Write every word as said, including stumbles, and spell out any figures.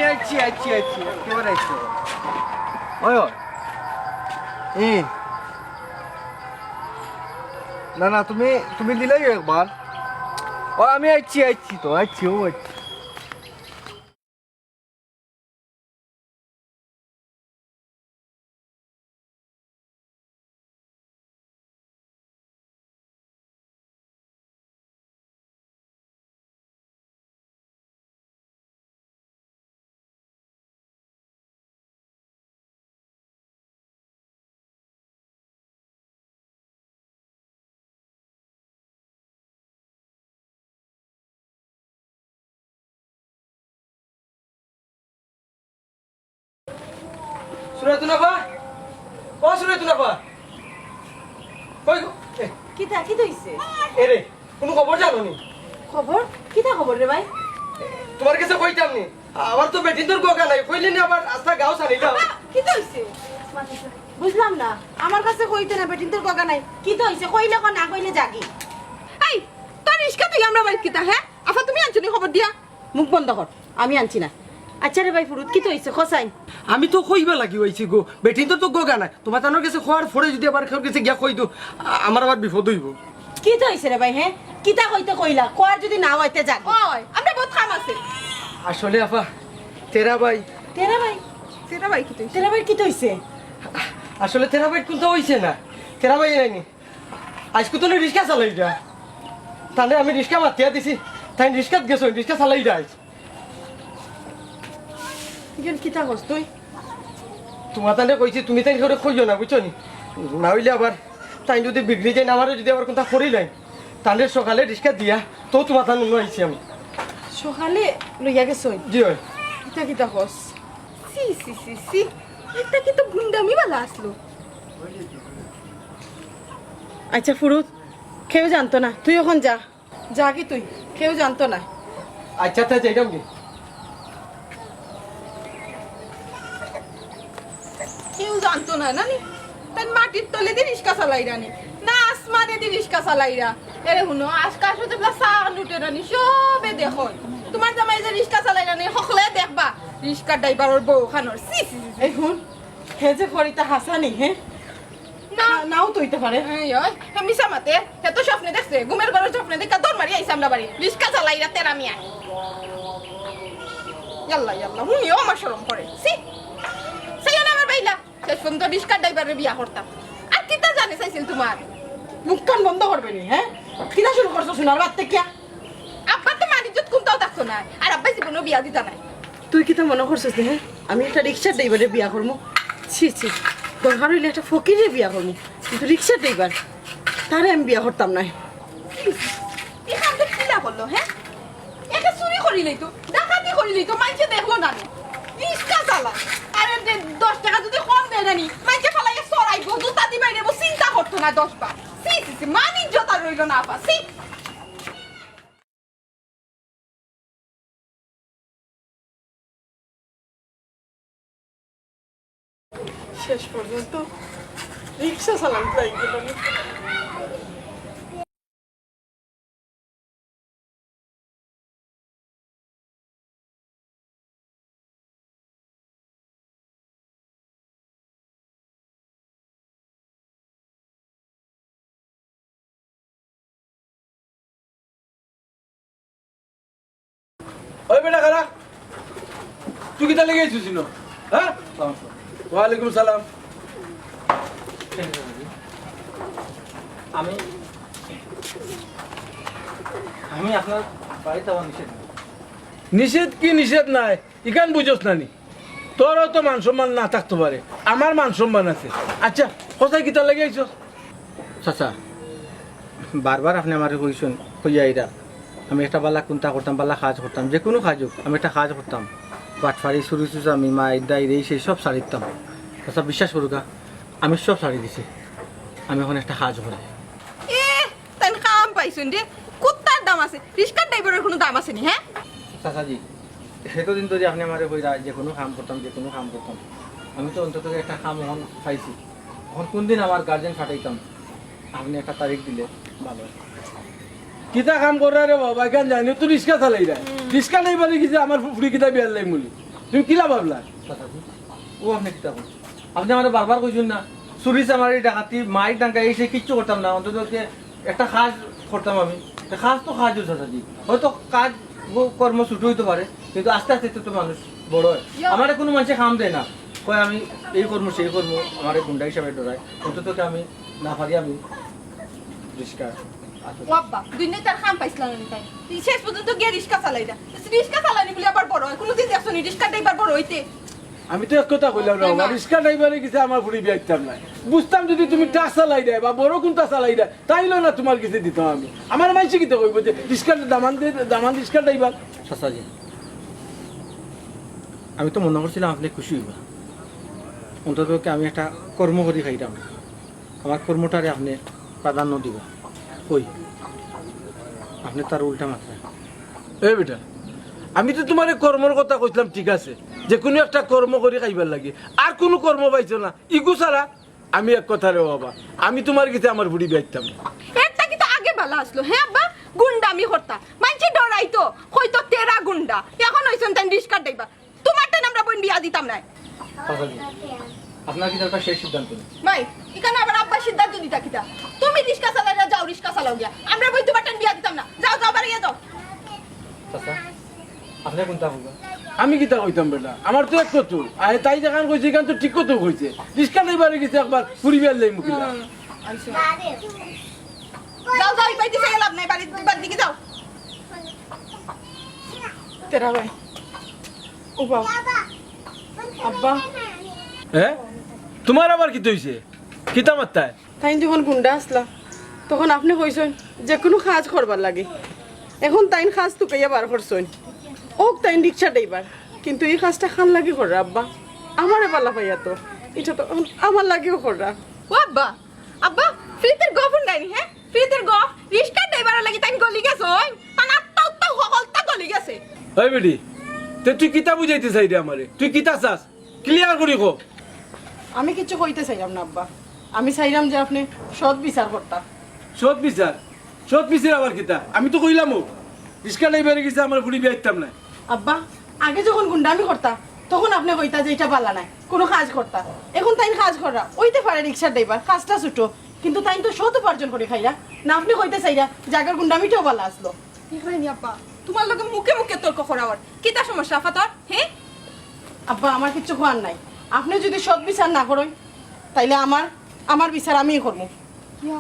আইছি, আইছি, আইছি, একেবারে আইছি। ওই, ওই। এ। না, না, তুমি, তুমি দিলাইও একবার। ও, আমি আইছি, আইছি তো, আইছি, ও আইছি। সুরাতুন আফা, ও সুরাতুন আফা, কই গো? এ, কিতা, কিতা অইছে? এরে, কুনু খবর জানো নি? খবর? কিতা খবর রে ভাই? তুমার গেছে কইতাম নি, আমার তো বেটিন্তর গগা নাই, কইলে নি আবার আস্তা গাঁও ছাড়িলাম। আব্বা, কিতা অইছে? বুঝলাম না, আমার গেছে কইতে না, বেটিন্তর গগা নাই, কিতা অইছে? কইলে ক, না কইলে যাগি। এই, তোর রিস্কা তুই আমরা বাড়িত কিতা, হে? আফা, তুমি আনছো নি খবর দিয়া? মুখ বন্ধ কর, আমি আনছি না। আচ্ছা রে ভাই ফুরুত, কিতা অইছে? ক চাইন। আমি তো কইবার লাগি আইছি গো, বেটিন্তর তো গগা নাই। তুমার তানর গেছে কওয়ার পরে যুদি আবার কেউর গেছে গিয়া কই দেও, আ-, আমার আবার বিপদ অইবো। কিতা অইছে রে ভাই, হে? কিতা কইতে কইলা? কওয়ার যুদি না অয় তে যাগি। ওই, আমরা বউত কাম আছে। আসলে আফা, তেরা ভাই। তেরা ভাই? তেরা ভাই কিতা অইছে? তেরা ভাই কিতা অইছে? আসলে তেরা ভাই কুন্তা অইছে না। তেরা ভাই নাইনি। আইজকু তো রিস্কা চালাইরা। তানরে আমি রিস্কা মাতিয়া দিছি। তাইন রিস্কাত গেছইন, রিস্কা চালাইরা আইজ। ইখান কিতা কস তুই? তুমার তানরে কইছি, তুমি তাইন কেউরে কইও না, বুঝছো নি? না অইলে আবার তাইন যুদি বিগড়ি যাইন, আমারে যুদি আবার কুন্তা করিলাইন, তানরে সকালে রিস্কা দিয়া তো তুমার তান অনো আইছি আমি। সকালে লইয়া গেছইন? জি অয়। ইতা কিতা কস? ছি, ছি, ছি, ছি। ইতা কিন্তু গুন্ডামি বালা আছলো। আচ্ছা ফুরুত, কেউ জানতো না, তুই অখন যা। যাগি তুই, কেউ জানতো না। আচ্ছা, তে যাইরাম গি। কেউ জানতো না, নানি? তাইন মাটির তলেদি রিস্কা চালাইরা নি, না আসমানেদি রিস্কা চালাইরা। এরে হুনো, আকাশো যেবলা চান উঠে নানি, সবে দেখইন। তুমার জামাই যে রিস্কা চালাইরা নি, হকলে দেখবা। রিস্কার ড্রাইভারর বউ খানর। ছি, ছি, ছি, ছি। এই হুন, হে যে কর ইতা হাছা নি, হে? না। না, নাও তো অইতে পারে। এই, ওই, হে মিছা মাতে, হে তো স্বপ্নে দেখছে, ঘুমের ঘরো স্বপ্নে দেখিয়া দৌড় মারি আইছে আমরার বাড়ি। রিস্কা চালাইরা তেরা মিয়া। ইয়াল্লা, ইয়াল্লা, হুনিও আমার শরম করে। ছি, চাইও না আমার বাইলা। শেষ পর্যন্ত রিস্কার ড্রাইভাররে বিয়া করতাম। আর কিতা জানে চাইছিল তুমার? মুখখান বন্ধ করবে নি, হে? কিতা শুরু করছো সোনার বাত থাকিয়া? আব্বার তো মান ইজ্জত কুন্তাও থাকতো নায়, আর আব্বায় জীবনেও বিয়া দিতা নায়। তুই কিতা মনো করছস নি, হে? আমি একটা রিক্সার ড্রাইভাররে বিয়া করমু? ছি, ছি, দরকার অইলে একটা ফকিররে বিয়া করমু, কিন্তু রিক্সার ড্রাইভার, তারে আমি বিয়া করতাম নায়। ইখান তো কিলা করলো, হে? একে চুরি করিলাইতো, ডাকাতি করিলাইতো, মাইনষে দেখলো না নি। রিক্সা চালায়। আরে যে দশ টেকা যুদি কম দেয় না নি, মাইনষে ফালাইয়া চড়াইবো, জুতা দি বাইরাইবো, চিন্তা করতো না দশ বার। ছি, ছি, ছি, মান ইজ্জত আর রইলো না আপা, ছি। শেষ পর্যন্ত রিক্সা চালান পাই গেল না। ওই বেটা, খাড়া। তুই কিতা লাগি আইছস ইনো? হ্যাঁ? ওয়ালাইকুম সালাম। আমি, আমি আপনার বাড়িত আওয়া নিষেধ। নিষেধ কি নিষেধ নায়? ইখান বুঝোস না নি? তোরও তো মান সম্মান না থাকতো পারে, আমার মান সম্মান আছে। আচ্ছা, কথায় কিতা লাগি আইছস? চাচা, বারবার আপনে আমারে কইছইন, কইয়া আইরা, আমি একটা বালা কুন্তা করতাম, বালা কাজ করতাম, যেকুনু কাজ অউক, আমি একটা কাজ করতাম। বাটপারি, চুরি, চুচামি, মাইর, ডাইর, এই সেই সব ছাড়িতাম। চাচা, বিশ্বাস করুক্কা, আমি সব ছাড়ি দিছি। আমি অখন একটা কাজ করি। এ, তাইন কাম পাইছইন রে। কুত্তার দাম আছে, রিক্সার ড্রাইভারর কুনু দাম আছে নি, হে? চাচাজি, এতদিন ধরি আপনে আমারে কইরা যেকুনু কাম করতাম, যেকুনু কাম করতাম, আমি তো অন্তত একটা কাম অখন পাইছি। অখন কুনদিন আমার গার্জেন পাঠাইতাম, আপনে একটা তারিখ দিলে ভালা অয়। কিতা কাম কররা রে বাবা, ইখান জানি তো রিক্সা চালাইরা। রিক্সা নাই বলে কিতা আমার ফুফুড়ি কিতা বিয়ার লাই মুলি। তুমি কিলা ভাবলা? চাচাজি, ও আপনে কিতা কইন? আপনে আমারে বারবার কইছইন না, চুরি চামারি ডাকাতি মাইর দাঙ্গা এই সেই কিচ্ছু করতাম না, অন্তত একটা কাজ করতাম আমি। তে কাজ তো কাজউ চাচাজি, হয়তো কাজ ও কর্ম ছোট অইতো পারে, কিন্তু আস্তে আস্তে তো, তো মানুষ বড় অয়। ইয়া। আমারে কুনু মানষে কাম দেয় না, কয় আমি এই কর্ম সেই কর্ম, আমারে গুন্ডা হিসাবে ডরায়। অন্তত কি আমি না পারি আমি রিস্কা। ও আব্বা, দুনিয়াত আর কাম পাইছলা না নি তাইন? শেষ পর্যন্ত গিয়া রিস্কা চালাইরা। রিস্কা চালানি বুলি আবার বড় অয়? কুনুদিন দেখছো নি রিস্কা ড্রাইভার বড় অইতে? আমি তো এক কথা কইলাম রে বাবা, না। রিস্কা ড্রাইভারে গেছে আমার ফুড়ি বিয়া দিতাম না। বুঝতাম যদি তুমি ট্রাক চালাইরায় বা বড় কুন্তা চালাইরায়, তাইলে না তুমার গেছে দিতাম আমি। আমারে মানষে কিতা কইবো যে রিস্কা দামান দে, দামান রিস্কা ড্রাইভার? চাচাজি, আমি তো মনো করছিলাম আপনে খুশি অইবা। অন্তত কি আমি একটা কর্ম করি খাইরাম। আমার কর্মটারে আপনে প্রাধান্য দিবা। কই, আপনে তো আরো উল্টা মাতরা। এ বেটা, আমি তো তুমারে কর্মর কথা কইছলাম, ঠিক আছে, যে কুনু একটা কর্ম করি খাইবার লাগি। আর কুনু কর্ম পাইছো না, ইগু ছাড়া। আমি এক কথা রে বাবা, আমি তুমার গেছে আমার ফুড়ি বিয়া দিতাম না। এরটা কিতা আগে ভালা আছলো, হে আব্বা? গুন্ডামি করতা, মানষে ডরাইতো, কইতো তেরা গুন্ডা। অখন অইছইন তাইন রিস্কা ড্রাইভার। তুমার তাইন আমরা বইন বিয়া দিতাম নায়। চাচাজি, আপনার কিতা একটা শেষ সিদ্ধান্ত নিন। ভাই, ইখানো আবার আব্বার সিদ্ধান্ত দিতা কিতা? তুমি রিস্কা চালাইরায় যাও, রিস্কা চালাও গিয়া। আমরা বইন তুমার তাইন বিয়া দিতাম না। যাও, যাও, বাড়িয়ে যাও। চাচা, আপনে কুনতা কইবা? আমি কিতা কইতাম বেটা? আমার তো এক কথা। আরে তাই যেখান কইছে, ইখান তো ঠিক কথা কইছে। রিস্কা ড্রাইভারে গেছে একবার ফুড়ি বিয়ার লাগি মুখিলা। হুম, আইছো। যাও, যাও, ইবায়দি চাইয়া লাভ নাই, বাড়ির, বাড়ির দিকে যাও। তেরা ভাই। ও বাবা। আব্বা। হ্যাঁ? তুমার আবার কিতা অইছে? কিতা মাতরায়? তাইন যখন গুন্ডা আছলা, তখন আপনে কইছইন যে কুনু কাজ করবার লাগি। অখন তাইন কাজ তুকাইয়া বার করছইন। অউক তাইন রিক্সা ড্রাইভার, কিন্তু ই কাজটা কার লাগি কররা আব্বা? আমারে ভালা পাইয়া তো। ইটা তো অখন আমার লাগিও কররা। ও আব্বা, আব্বা, ফিরিতের গফ হুনরায়নি, হে? ফিরিতের গফ, রিক্সা ড্রাইভারর লাগি তাইন গলি গেছইন। তান আত্মা উত্মা হকলতা গলি গেছে। ওই বেটি, তে তুই কিতা বুঝাইতে চাইরে আমারে? তুই কিতা চাস? Clear করি ক। আমি কিচ্ছু কইতে চাইরাম না আব্বা, আমি চাইরাম যে আপনে সৎ বিচার করতা। সৎ বিচার? সৎ বিচার আবার কিতা? আমি তো কইলামউ, রিক্সা ড্রাইভারে গেছে আমার ফুড়ি বিয়া দিতাম না। আব্বা, আগে যখন গুন্ডামি করতা, তখন আপনে কইতা যে ইটা ভালা নায়, কুনু কাজ করতা। অখন তাইন কাজ কররা, অইতে পারে রিক্সা ড্রাইভার, কাজটা ছোট, কিন্তু তাইন তো সৎ উপার্জন করি খাইরা। না, আপনে কইতে চাইরা যে আগর গুন্ডামিটাও ভালা আছলো। দেখরায়নি আব্বা, তুমার লগে মুখে মুখে তর্ক করা অর। কিতা সমস্যা আফা তোর, হে? আব্বা, আমার কিচ্ছু কওয়ার নাই। আপনে যুদি সৎ বিচার না করইন, তাইলে আমার, আমার বিচার আমিউ করমু। ইয়া,